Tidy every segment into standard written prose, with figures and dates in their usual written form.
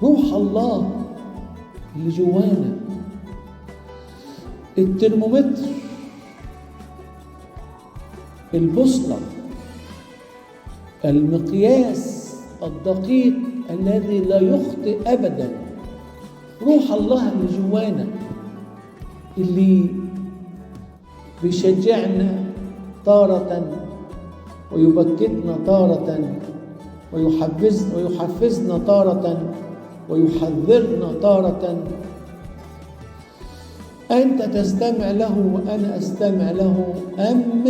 روح الله اللي جوانا، الترمومتر، البوصلة، المقياس الدقيق الذي لا يخطئ أبدا، روح الله اللي جوانا، اللي بيشجعنا تارة ويبكتنا تارة ويحفزنا تارة ويحذرنا تارة. أنت تستمع له وأنا أستمع له، أم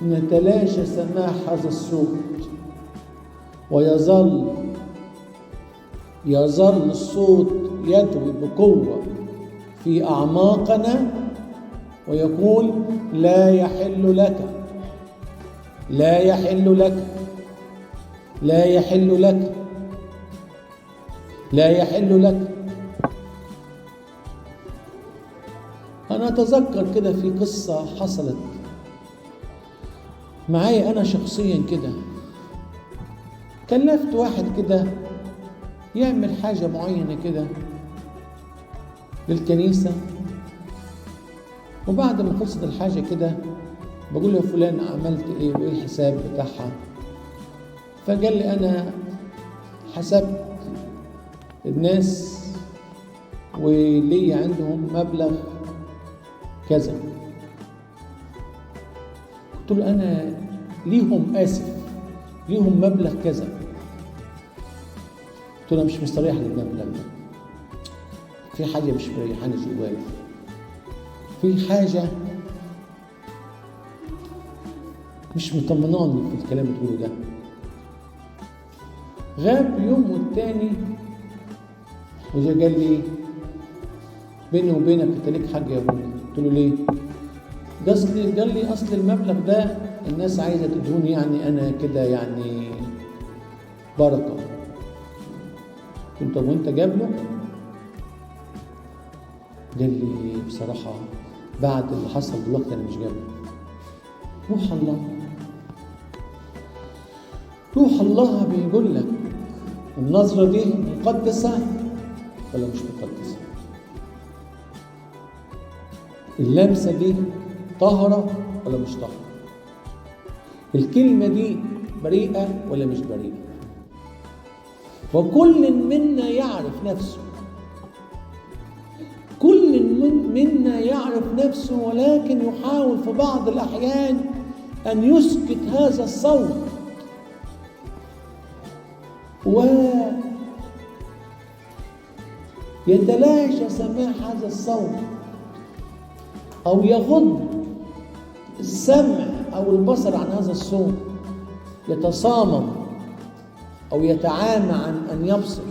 نتلاشى سماع هذا الصوت ويظل الصوت يدوي بقوة في أعماقنا ويقول لا يحل لك، لا يحل لك، لا يحل لك، لا يحل لك. أنا أتذكر كده في قصة حصلت معايا أنا شخصيا كده. كلفت واحد كده يعمل حاجة معينة كده للكنيسة، وبعد ما خلصت الحاجة كده بقول له فلان عملت ايه وايه الحساب بتاعها؟ فقال لي انا حسبت الناس ولي عندهم مبلغ كذا. قلت له انا ليهم، اسف، ليهم مبلغ كذا. قلت له مش مستريح للمبلغ ده، في حاجة مش مريحاني جوايا، في حاجة مش مطمناني في الكلام اللي بتقوله ده. غاب يوم والتاني وجا قال لي بيني وبينك انت ليك حاجة يا ابونا. قلت له ليه؟ قال لي اصل المبلغ ده الناس عايزه تدهوني، يعني انا كده يعني بركة. قلت له طب وانت جاب له؟ قال لي بصراحة بعد اللي حصل دلوقتي انا مش جاب له. روح الله، روح الله بيقول لك النظرة دي مقدسة ولا مش مقدسة، اللمسة دي طاهرة ولا مش طاهرة، الكلمة دي بريئة ولا مش بريئة. وكل منا يعرف نفسه، كل منا يعرف نفسه، ولكن يحاول في بعض الأحيان أن يسكت هذا الصوت ويتلاشى سماع هذا الصوت، أو يغض السمع أو البصر عن هذا الصوت، يتصامم أو يتعامى عن أن يبصر.